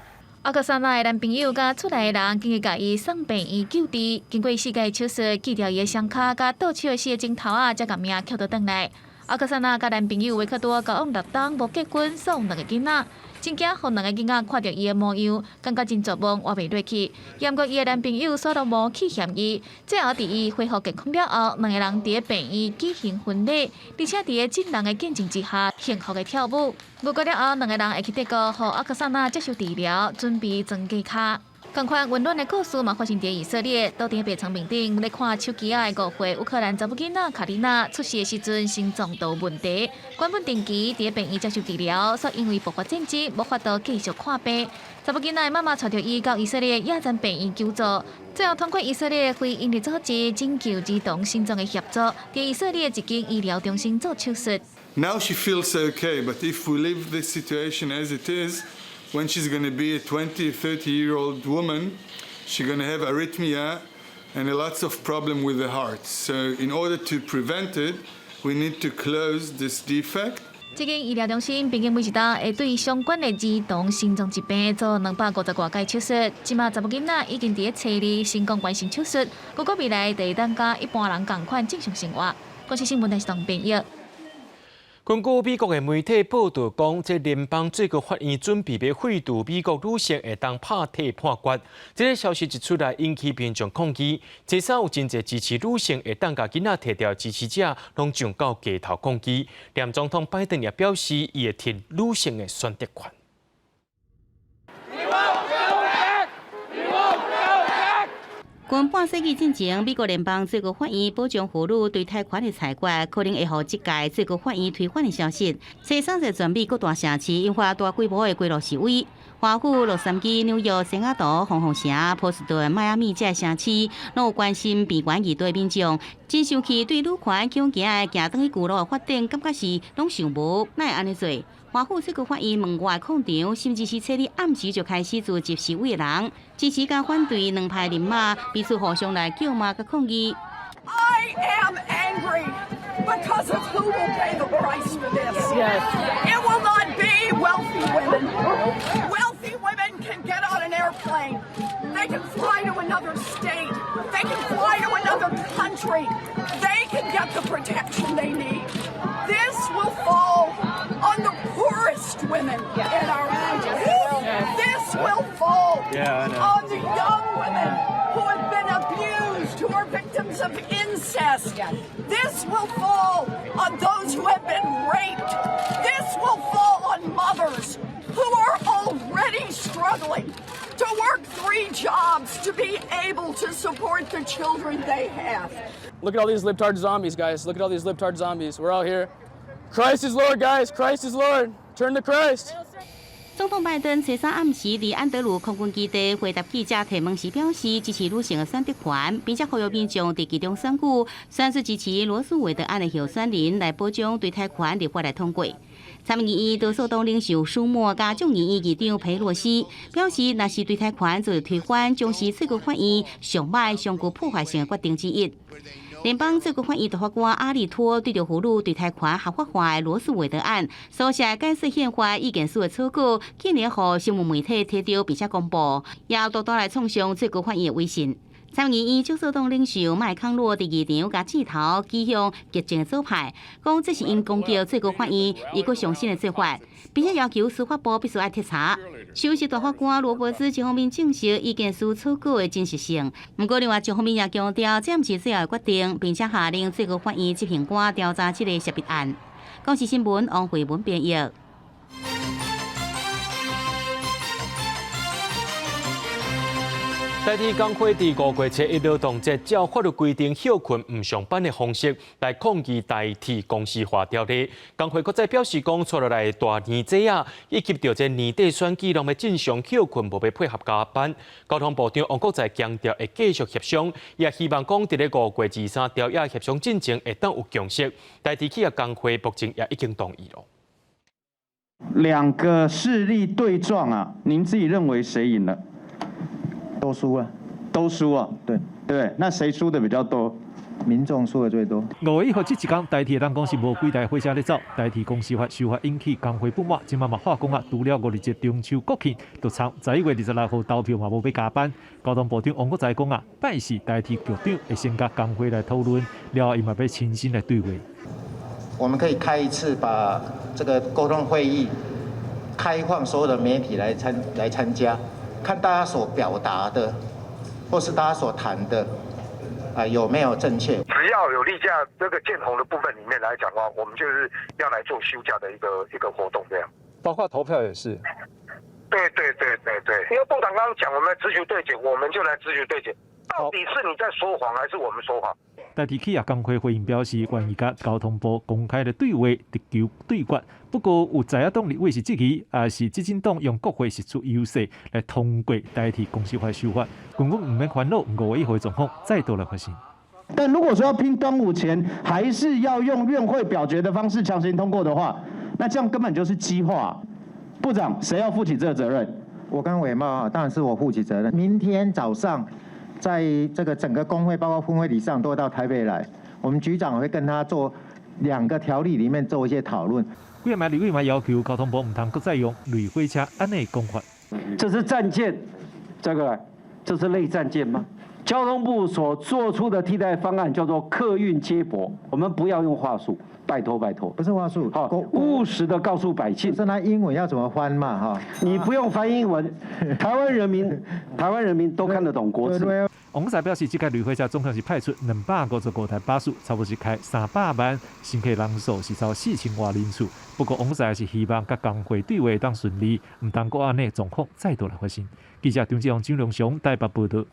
奧克薩娜的男朋友佮厝內的人，緊急共伊送病院救治。經過四擺手術，鋸掉伊的雙跤佮倒手的四个指頭仔，才共命抾倒轉來。奧克薩娜佮男朋友維克多交往6冬無結婚，生兩个囡仔，真驚予兩个囡仔看著伊的模樣，感覺真絕望，活袂落去。毋過伊的男朋友煞攏無棄嫌伊，最後佇伊恢復健康了後，兩个人佇病院舉行婚禮，而且佇眾人的見證之下，幸福的跳舞。無過了後，兩个人會去德國，予奧克薩娜接受治療，準備裝假跤。仝款溫暖的故事嘛發生佇以色列，倒佇白床面頂咧看手機仔的5歲烏克蘭查某囡仔卡麗娜出世的時陣心臟就有問題，原本定期佇病院接受治療，煞因為爆發戰爭無法度繼續看病。查某囡仔的媽媽帶著伊到以色列野戰病院求助，最後通過以色列非營利組織拯救兒童心臟的協助，佇以色列一間醫療中心做手術。 Now she feels okay, but if we leave this situation as it is, when she's going to be a 20, 30 year old woman, she's going to have arrhythmia and a lots of problem with the heart. So in order to prevent it, we need to close this defect. 這間醫療中心平均每一冬會對相關的兒童心臟疾病做250外擺手術。這馬查某囡仔已經佇咧初二成功完成手術，預估未來就會當佮一般人仝款正常生活。公視新聞台是董編譯。根據美國的媒體報導講，這聯邦最高法院準備欲廢除美國女性會當拍退判決。這个消息一出來，引起民眾抗議。這三有真濟支持女性會當共囡仔提掉支持者，攏上到街頭抗議。連總統拜登也表示，伊會挺女性的選擇權。 We won't go back! We won't go back! 近半世紀進前，美國聯邦最高法院保障婦女墮胎權的裁決，可能會予這屆最高法院推翻的消息。這三在全美各大城市引發大規模的街路示威，華府、洛杉磯、紐約、西雅圖、紅紅城、波士頓、邁阿密這些城市，攏有關心平權議題的民眾，真生氣對女權強行的行轉去舊路的發展，感覺是攏想無，哪會按呢做？華府最高法院門外廣場，甚至是初二暗時就開始聚集示威的人，支持佮反對兩派人馬彼此互相來叫罵佮抗議。 I am angry because of who will pay the price for this. Yes. It will not be wealthy women. Wealthy women can get on an airplane. They can fly to another another state. They can fly to another country. They can get the protection they need. This will fall on the poorest women in our country. This will fall on the young women who have been abused, who are victims of incest. This will fall on those who have been raped. This will fall on mothers who are already struggling to work three jobs to be able to support the children they have. Look at all these libtard zombies, guys. Look at all these libtard zombies. We're out here. Christ is Lord, guys. Christ is Lord. Turn to Christ. 總統拜登初三暗時佇安德魯空軍基地回答記者提問時表示，支持女性的選擇權，並且呼籲民眾佇期中選舉選出支持羅訴韋德案的候選人來保障墮胎權立法來通過。參議院多數黨領袖舒默佮眾議院議長佩洛西表示，若是墮胎權遭推翻，將是最高法院上歹、上具破壞性的決定之一。聯邦最高法院大法官阿利托對著婦女墮胎權合法化的羅訴韋德案所寫解釋憲法意見書的草稿，竟然予新聞媒體提著並且公布，也大大來創傷最高法院的威信。參議院少數黨領袖麥康諾佇議場共箭頭指向激進的左派，講這是𪜶攻擊最高法院一個上新的做法，並且要求司法部必須愛徹查。首席大法官羅伯茲一方面證實意見書草稿的真實性，毋過另外一方面也強調這毋是最後的決定，並且下令最高法院執行官調查這个洩密案。公視新聞王慧文編譯。台鐵工會佇五月初一勞動節，照法律規定歇睏毋上班的方式來抗議台鐵公司化條例。工會閣再表示講，接落來大年祭仔，以及著這年底選舉，攏欲正常歇睏，無欲配合加班。交通部長王國材強調會繼續協商，也希望講佇咧五月二三朝野協商進前會當有共識。台鐵企業工會目前也已經同意了。兩個勢力對撞啊，您自己認為誰贏了？都輸了，都輸啊！對對，那誰輸的比較多？民眾輸的最多。五月一號這一工，台鐵人講是無幾台火車咧走。台鐵公司法修法引起工會不滿，這擺嘛喊講啊，除了五日節中秋國慶，就參11月26號投票嘛無欲加班。交通部長王國材講啊，拜四台鐵局長會先佮工會來討論，了後伊嘛欲親身來對話。我們可以開一次，把這個溝通會議開放所有的媒體來參加。看大家所表達的，或是大家所談的，啊，有沒有正確？只要有例假這個見紅的部分裡面來講的話，我們就是要來做休假的一個活動，這樣。包括投票也是。對對對對對，因為部長剛剛講，我們來直球對決，我們就來直球對決。到底是你在說謊，還是我們說謊？台鐵企業工會回應表示，願意佮交通部公開的對話，直球對決。不過有在野黨立委是質疑，也是執政黨用國會釋出優勢來通過台鐵公司法修法，根本毋免煩惱五月一號的狀況再度來發生。但如果說要拼端午前，還是要用院會表決的方式強行通過的話，那這樣根本就是激化。部長，誰要負起這個責任？我剛偉茂啊，當然是我負起責任。明天早上，在這個整個工會，包括分會理事長都會到台北來，我們局長會跟他做兩個條例裡面做一些討論。幾个立委嘛要求交通部毋通閣再用類火車按呢講法。這是戰艦，這個這是類戰艦嗎？交通部所做出的替代方案叫做客運接駁，我們不要用話術，拜託拜託。不是話術，好，務實的告訴百姓。是那英文要怎麼翻嘛？哈，你不用翻英文，台灣人民，台灣人民都看得懂國字。王國材表示，這屆類火車總共是派出255台巴士，差不多是開300萬乘客人數是超4000外人次。不過，王國材是希望佮工會對話會當順利，毋通閣按呢狀況再度來發生。記者張志宏、張良雄台北報導。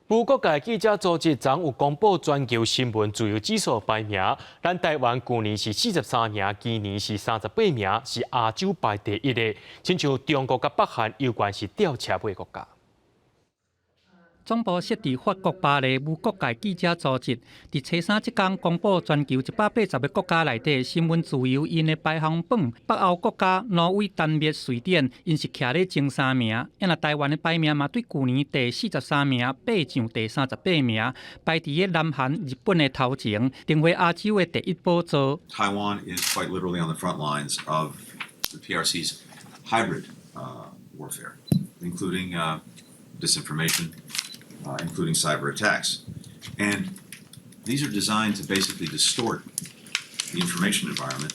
無國界記者組織昨有公布全球新聞自由指數排名，咱台灣舊年是43名，今年是38名，是亞洲排第一的。親像中國佮北韓，猶原是吊車尾國家。總部設佇法國巴黎無國界記者組織，佇初三這工公布全球180個國家內底新聞自由𪜶的排行榜，北歐國家挪威、丹麥、瑞典，𪜶是徛咧前三名。啊若台灣的排名嘛，對舊年第43名，爬上第38名，排佇咧南韓、日本的頭前，成為亞洲的第一寶座。 Taiwan is quite literally on the front lines of the PRC's hybrid warfare, including disinformation, Including cyber attacks. And these are designed to basically distort the information environment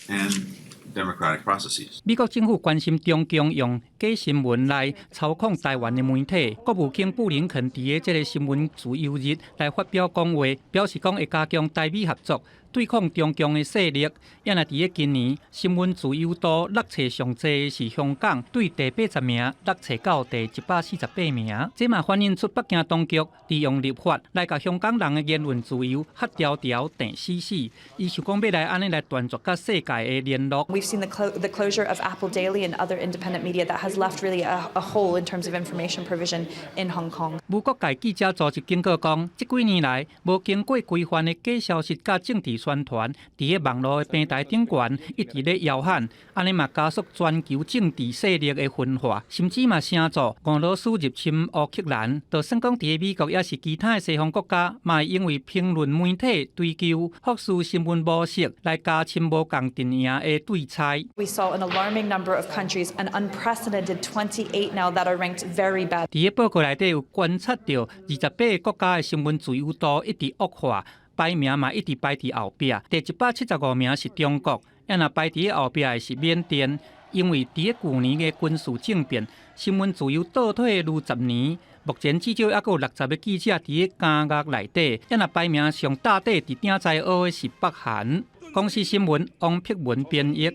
and democratic processes. 美國政府關心中共用假新聞來操控台灣的媒體。國務卿布林肯佇這个新聞自由日來發表講話，表示講會加強台美合作，對抗中共的勢力。也若佇今年新聞自由度落冊上濟的是香港，對第80名落冊到第148名。這嘛反映出北京當局利用立法來共香港人的言論自由壓牢牢定死死。伊想講欲來按呢來斷絕佮世界的聯絡。 We've seen the closure of Apple Daily and other independent media that has left really a hole in terms of information provision in Hong Kong. 無國界記者組織警告講，這幾年來無經過規範的假消息佮政治宣傳，佇个網路的平台頂懸一直咧搖喊，按呢嘛加速全球政治勢力的分化，甚至嘛成做俄羅斯入侵烏克蘭。就算講佇美國抑是其他的西方國家，嘛會因為評論媒體追求福斯新聞模式來加深無仝陣營的對猜。 We saw an alarming number of countries, an unprecedented 28 now that are ranked very bad. 佇个報告內底有觀察著28个國家的新聞自由度一直惡化，排名嘛一直排佇後壁。第175名是中國，也若排佇後壁的是緬甸。因為佇个舊年的軍事政變，新聞自由倒退20年。目前至少猶閣有60个記者佇个監獄內底，也若排名上大底佇鼎在學的是北韓。公視新聞王碧文編譯。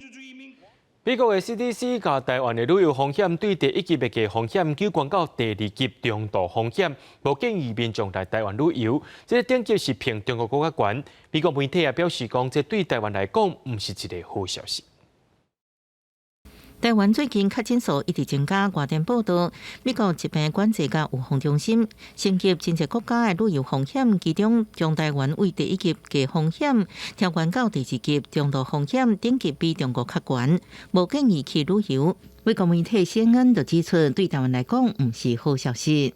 美國的 CDC 共台灣的旅遊風險對第一級的低風險，降懸到第二級中度風險，無建議民眾來台灣旅遊。這个等級是比中國閣較懸。美國媒體也表示講，這對台灣來講，毋是一个好消息。台灣最近確診數一直增加，外電報道，美國疾病管制佮預防中心升級真濟國家的旅遊風險，其中將台灣對第一級低風險調懸到第二級中度風險，等級比中國較懸，無建議去旅遊。美國媒體 CNN 就指出，對台灣來講，毋是好消息。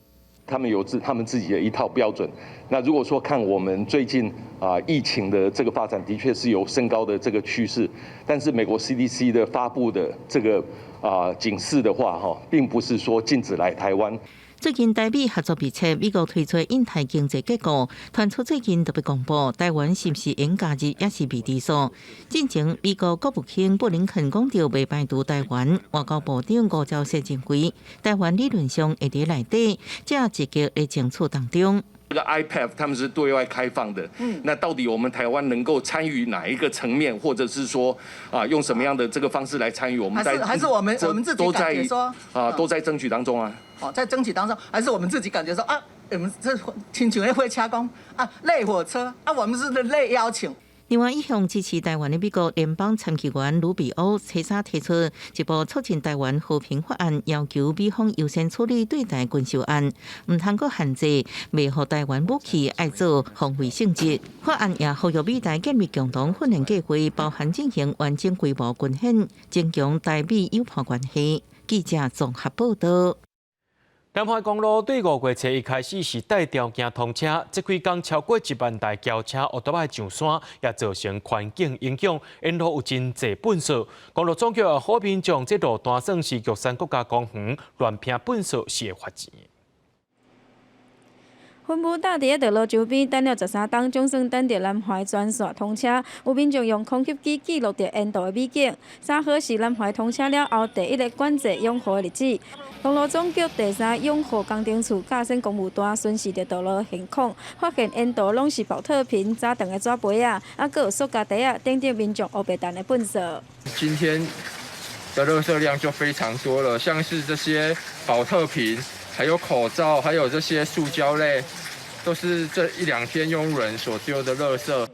他們有他們自己的一套標準。那如果說看我們最近啊疫情的這個發展，的確是有升高的這個趨勢。但是美國 CDC 的發布的這個啊警示的話，哈，並不是說禁止來台灣。最近台美合作密切，美國推出印太經濟結構，傳出最近特別公布台灣是毋是會加入，也是未知數。進前美國國務卿布林肯講著袂排除台灣，外交部長吳釗燮認為，台灣理論上會佇內底，正積極咧爭取當中。這個 IPEF 他們是對外開放的，那到底我們台灣能夠參與哪一個層面，或者是說啊，用什麼樣的這個方式來參與？我們在還是我們自己感覺說啊，都在爭取當中啊。哦，在爭取當中，還是我們自己感覺說啊，我們這親像彼火車講啊，類火車啊，我們是類邀請。另外，一向支持台灣的美國聯邦參議員魯比歐，初三提出一部促進台灣和平法案，要求美方優先處理對台軍售案，毋通閣限制賣予台灣武器愛做防衛性質。法案也呼籲美台建立共同訓練計劃，包含進行完整規模軍演，增強台美友伴關係。記者綜合報道。南環公路對5月初一開始是帶條件通車，這幾工超過1萬台轎車烏多仔上山，也造成環境影響，沿路有真濟糞埽。公路總局也呼民眾，這路段算是玉山國家公園，亂拋糞埽是會罰錢。雲霧罩佇个道路周邊等了13冬，總算等著南環全線通車。有民眾用空拍機記錄著沿途的美景。3號是南環通車了後第一个管制養護的日子。公路總局第三養護工程處甲線公務段巡視著道路現況，發現沿途攏是寶特瓶、早斷的紙杯仔，啊，閣有塑膠袋仔等等民眾烏白擲的糞埽。今天的垃圾量就非常多了，像是這些寶特瓶。還有口罩，還有這些塑膠類，都是這一兩天用人所丟的垃圾。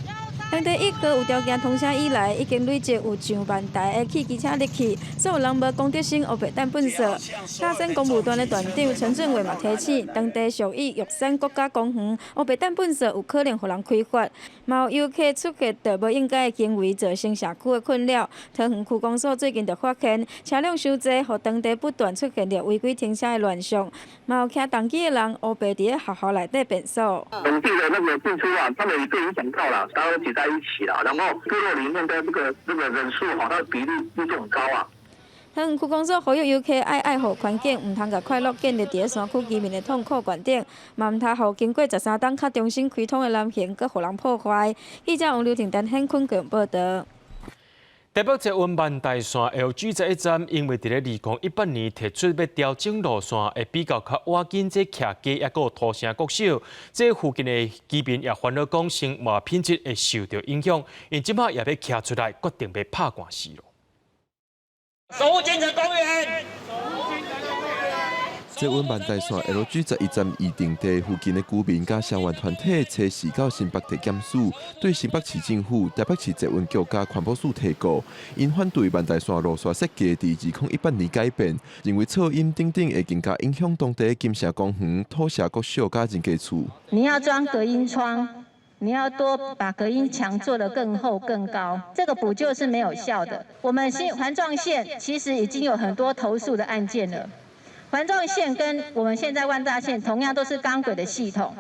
當地1號有條件通車以來，已經累積有上萬台的汽機車入去，所有人無公德心，烏白擲糞埽。甲線公務段的段長陳振偉嘛提醒，當地屬於玉山國家公園，烏白擲糞埽有可能予人開罰。嘛有遊客出現著無應該的行為，造成社區的困擾。桃園區公所最近就發現車輛傷濟，予當地不斷出現著違規停車的亂象。嘛有騎重機的人烏白佇咧學校內底便所。本地的那個進出啊，他們也被影響到了，大家都擠在一起了，然後部落裡面的這個人數，哈，它的比例就很高啊。桃園區公所呼籲遊客愛愛護環境，毋通共快樂建立佇咧山區居民的痛苦懸頂，嘛毋通予經過13冬較重新開通的南橫閣予人破壞。記者王劉婷、陳顯坤報導。台北捷運萬大線 LG 十一站，因為佇咧2018年提出欲調整路線，會比較較倚近這徛家，抑閣有土城國小，這附近的居民也煩惱講生活品質會受著影響，𪜶這擺也欲徛出來，決定欲拍官司囉。守護金城公園。捷運萬大線 LG 十一站預定地附近的居民佮聲援團體，初四到新北地檢署，對新北市政府、台北市捷運局佮環保署提告，𪜶反對萬大線路線設計佇2018年改變，認為噪音等等會更加影響當地金城公園、土城國小佮人家厝。你要裝隔音窗，你要多把隔音牆做得更厚更高，這個補救是沒有效的。我們新環狀線其實已經有很多投訴的案件了。環狀線跟我們現在萬大線同樣都是鋼軌的系統，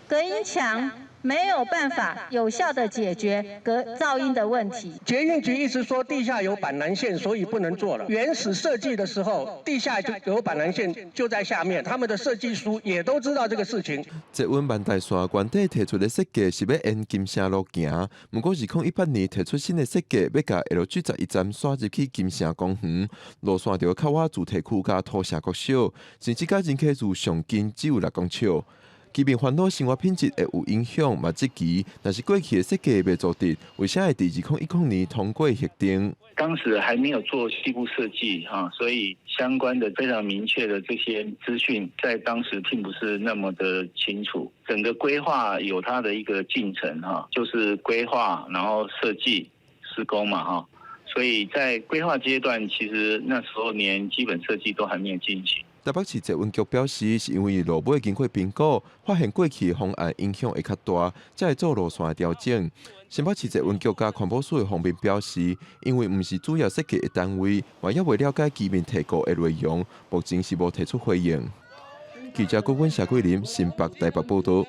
隔音牆沒有辦法有效的解決隔噪音的問題。捷運局一直說地下有板南線，所以不能做了。原始設計的時候，地下就有板南線就在下面，他們的設計書也都知道這個事情。捷運萬大線原底提出的設計是欲沿金城路行，毋過2018年提出新的設計，欲共 LG 十一站徙入去金城公園，路線著較倚住宅區佮土城國小，甚至佮人口厝上近只有6公尺。居民煩惱生活品質會有影響，嘛質疑，若是過去的設計袂做得，為啥會佇2010年通過核定？當時還沒有做細部設計，哈，所以相關的非常明確的這些資訊，在當時並不是那麼的清楚。整個規劃有它的一個進程，哈，就是規劃，然後設計、施工嘛，哈。所以在規劃階段，其實那時候連基本設計都還沒有進行。台北市捷運局表示，是因為路尾經過評估，發現過去的方案影響會較大，才會做路線的調整。新北市捷運局佮環保署的方面表示，因為毋是主要設計的單位，嘛猶未了解居民提告的內容，目前是無提出回應。記者郭文、謝桂林，新北、台北報導。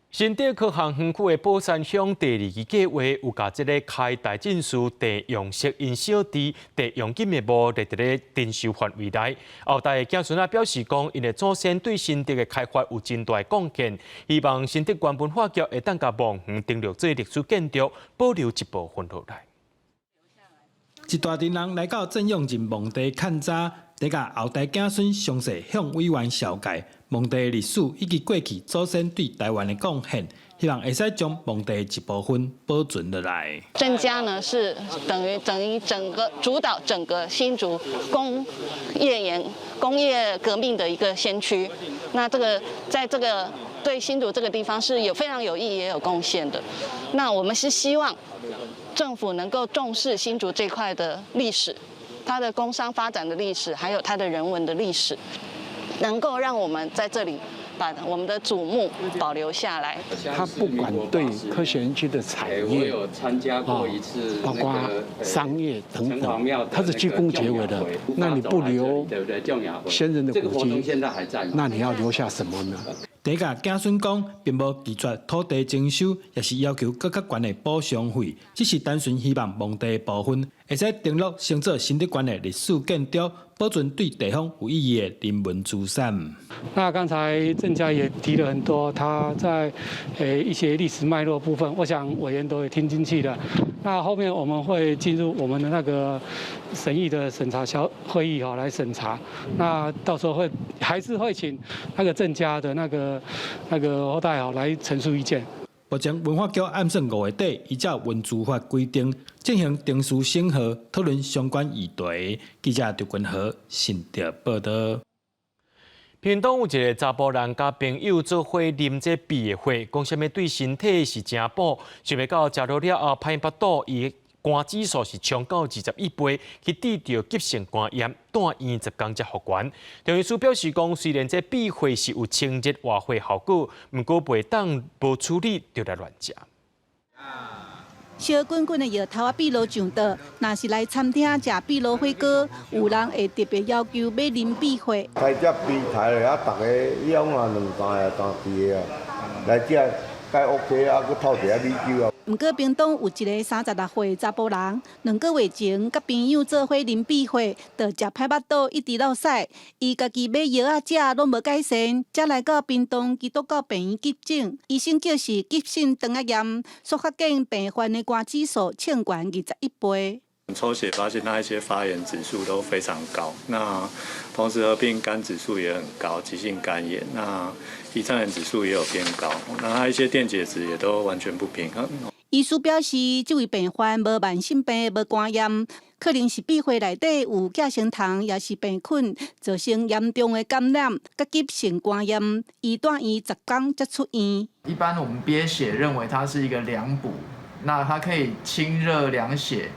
新竹科學園區的寶山鄉第二期計劃有共這个開大進士鄭用錫𪜶小弟鄭用錦的墓列佇咧徵收範圍內。後代的子孫仔表示講，𪜶的祖先對新竹的開發有真大的貢獻，希望新竹縣文化局會當共墓園登錄做歷史建築，保留一部分落來。一大陣人來到鄭用錦墓地勘查，佇共後代子孫詳細向委員紹介墓地的歷史以及過去祖先對台灣的貢獻，希望會使將墓地的一部分保存落來。鄭家呢是等於整個主導整個新竹工業革命的一個先驅，那這個在這個對新竹這個地方是有非常有意義也有貢獻的。那我們是希望政府能夠重視新竹這塊的歷史，它的工商發展的歷史，還有它的人文的歷史，能夠讓我們在這裡把我們的祖墓保留下來。他不管對科學園區的產業，包括商業等等，他是居功厥偉的。那你不留先人的古蹟，那你要留下什麼呢？第一個子孫講，並無拒絕土地徵收，抑是要求閣較懸的補償費，只是單純希望墓地的部分會使登錄成做新竹縣的歷史建築，保存對地方有意義的人文資產。那剛才鄭家也提了很多，他在一些歷史脈絡部分，我想委員都會聽進去的。那後面我們會進入我們的那個審議的審查小會議哈，來審查。那到時候會還是會請那個鄭家的那個後代哈來陳述意見。目前文化局按算5月底依照文資法規定進行程序審核，討論相關議題。記者劉君和新竹報導。屏東有一个查埔人佮朋友做伙啉這啤的血，講啥物對身體是誠補，想袂到食落了後歹腹肚，伊肝指數是衝到21倍，去治著急性肝炎，住院10工才復原。中醫師表示講，雖然這啤血是有清熱活血效果，毋過袂當無處理就來亂食。燒滾滾的藥頭仔閉落上桌，若是來餐廳食閉螺火鍋，有人會特別要求欲啉啤血。開只啤台啊，逐个用啊兩三個、三四个啊，來食蓋 OK 啊，閣透一下米酒啊。毋過，屏東有一个36歲查埔人，2個月前佮朋友做伙啉啤血，就食歹腹肚，一直落屎。伊家己買藥仔食，攏無改善，才來到屏東基督教病院急診。醫生叫是急性腸仔炎，煞發現病患的肝指數衝懸21倍。抽血發現，他一些發炎指數都非常高，那同時合併肝指數也很高，急性肝炎，那胰臟炎指數也有變高，那他一些電解質也都完全不平衡。醫師表示，這位病患無慢性病，無肝炎，可能是鼻血內底有寄生蟲，抑是病菌造成嚴重的感染，佮急性肝炎，伊住院10天才出院。一般我們鱉血認為它是一個涼補，那它可以清熱涼血，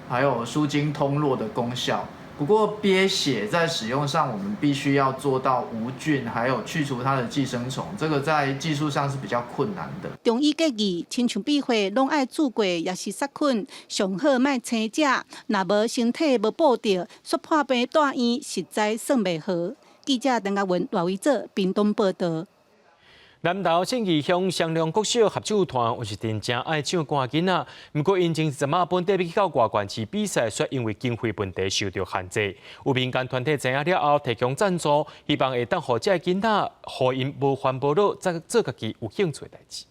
還有舒筋通絡的功效。不過鱉血在使用上，我們必須要做到無菌，還有去除它的寄生蟲，這個在技術上是比較困難的。中醫建議，親像鼻血攏愛注過，抑是殺菌，上好莫生食。若無身體無補著，煞破病住院，實在算袂好。記者鄧家文、賴維哲屏東報道。南投信義鄉雙龍國小合唱團有一陣誠愛唱歌囡仔，毋過𪜶前陣仔本地欲去到外縣市比賽，卻因為經費問題受著限制。有民間團體知影了後，提供贊助，希望會當予這个囡仔，予𪜶無煩無惱，做做家己有興趣的代誌。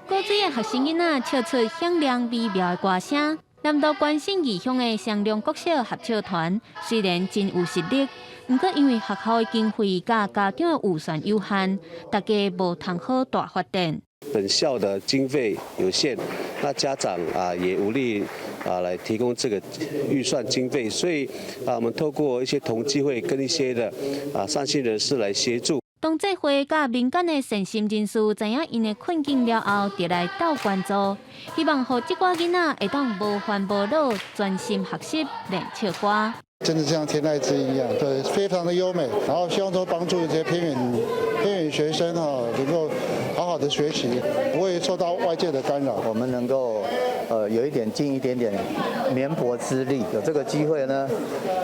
古水的學生囡仔唱出響亮美妙的歌聲。南投縣信義鄉的雙龍國小合唱團雖然真有實力，毋過因為學校的經費佮家長的預算有限，大家無通好大發展。本校的經費有限，那家長啊也無力啊來提供這個預算經費，所以啊，我們透過一些同濟會跟一些的啊善心人士來協助。同濟會佮民間的善心人士知影𪜶的困境了後，就來鬥捐助，希望予這寡囡仔會當無煩無惱，專心學習練唱歌。真的像天籟之音一樣，對，非常的優美。然後希望說幫助一些偏遠學生哈，能夠好好的學習，不會受到外界的干擾。我們能夠有一點盡一點點綿薄之力，有這個機會呢，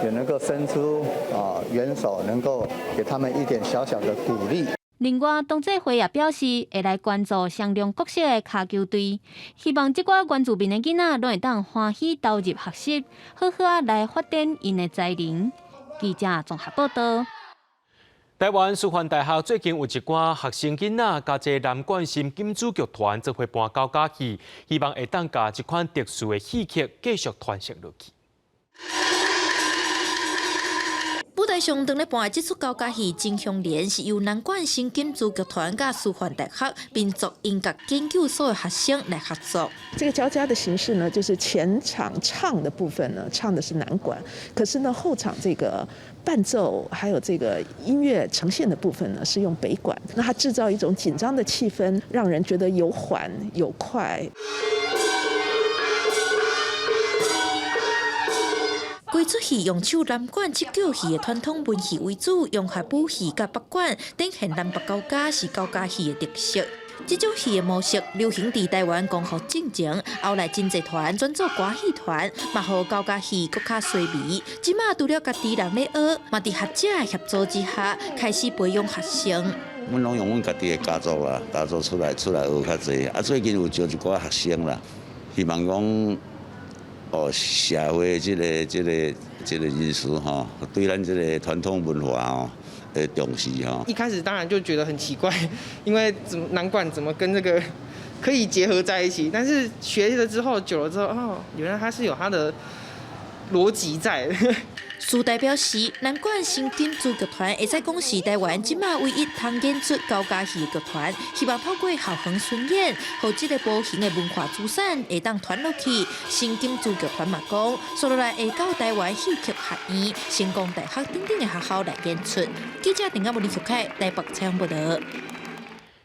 也能夠伸出啊援手，能夠給他們一點小小的鼓勵。另外，同濟會也表示會來關注雙龍國小的跤球隊，希望這寡原住民的囡仔攏會當歡喜投入學習，好好仔來發展𪜶的才能。記者綜合報道。台灣師範大學最近有一寡學生囡仔，佮這個南管新金子劇團做伙搬高甲戲，希望會當共這款特殊的戲曲繼續傳承落去。舞台上當咧搬的這齣高甲戲《真香蓮》是由南管新金子劇團佮師範大學民族音樂研究所的學生來合作。這個交加的形式呢，就是前場唱的部分呢，唱的是南管，可是呢後場這個伴奏還有這個音樂呈現的部分呢，是用北管。那它製造一種緊張的氣氛，讓人覺得有緩有快。規齣戲用手南管七腳戲的傳統文戲為主，融合武戲佮北管，展現南北高架是高架戲的特色。這種戲的模式流行佇台灣光復戰前，後來真濟團轉做歌戲團，嘛予高架戲閣較衰微。這馬除了家己人咧學，嘛佇學者的協助之下，開始培養學生。阮攏用阮家己的家族啦，家族出來學較濟。啊，最近有招一寡學生啦，希望講。哦，社會這個人士吼，對咱這個傳統文化吼的重視吼。一開始當然就覺得很奇怪，因為怎麼南管怎麼跟這個可以結合在一起？但是學了之後，久了之後，哦，原來它是有它的邏輯在。師大表示，南管新金子劇團會使講是台灣這馬唯一通演出高甲戲的劇團，希望透過校園巡演，予這个無形的文化資產會當傳落去。新金子劇團嘛講，接落來會到台灣戲曲學院、成功大學等等的學校來演出。記者鄧阿文、李玉凱台北採訪報道。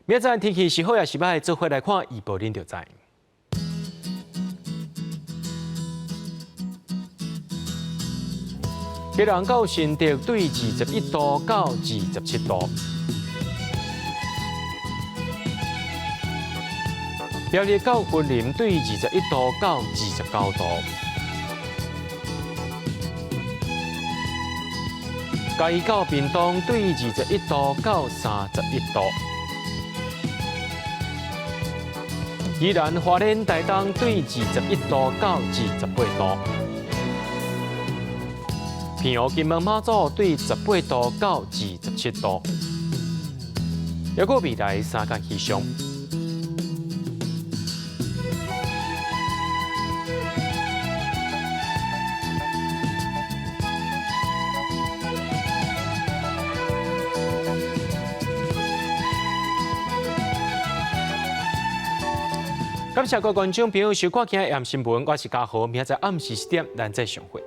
明仔載天氣是好抑是䆀，做伙來看預報，恁就知。基隆到新竹對21度到27度，苗栗到雲林對21度到29度，嘉義到屏東對21度到31度。宜蘭花蓮台東對21度到28度。澎湖金門馬祖對18度到27度。抑閣未來3工氣象。感謝各位觀眾朋友收看今日的新聞，我是嘉豪，明仔載暗時10點，咱再相會。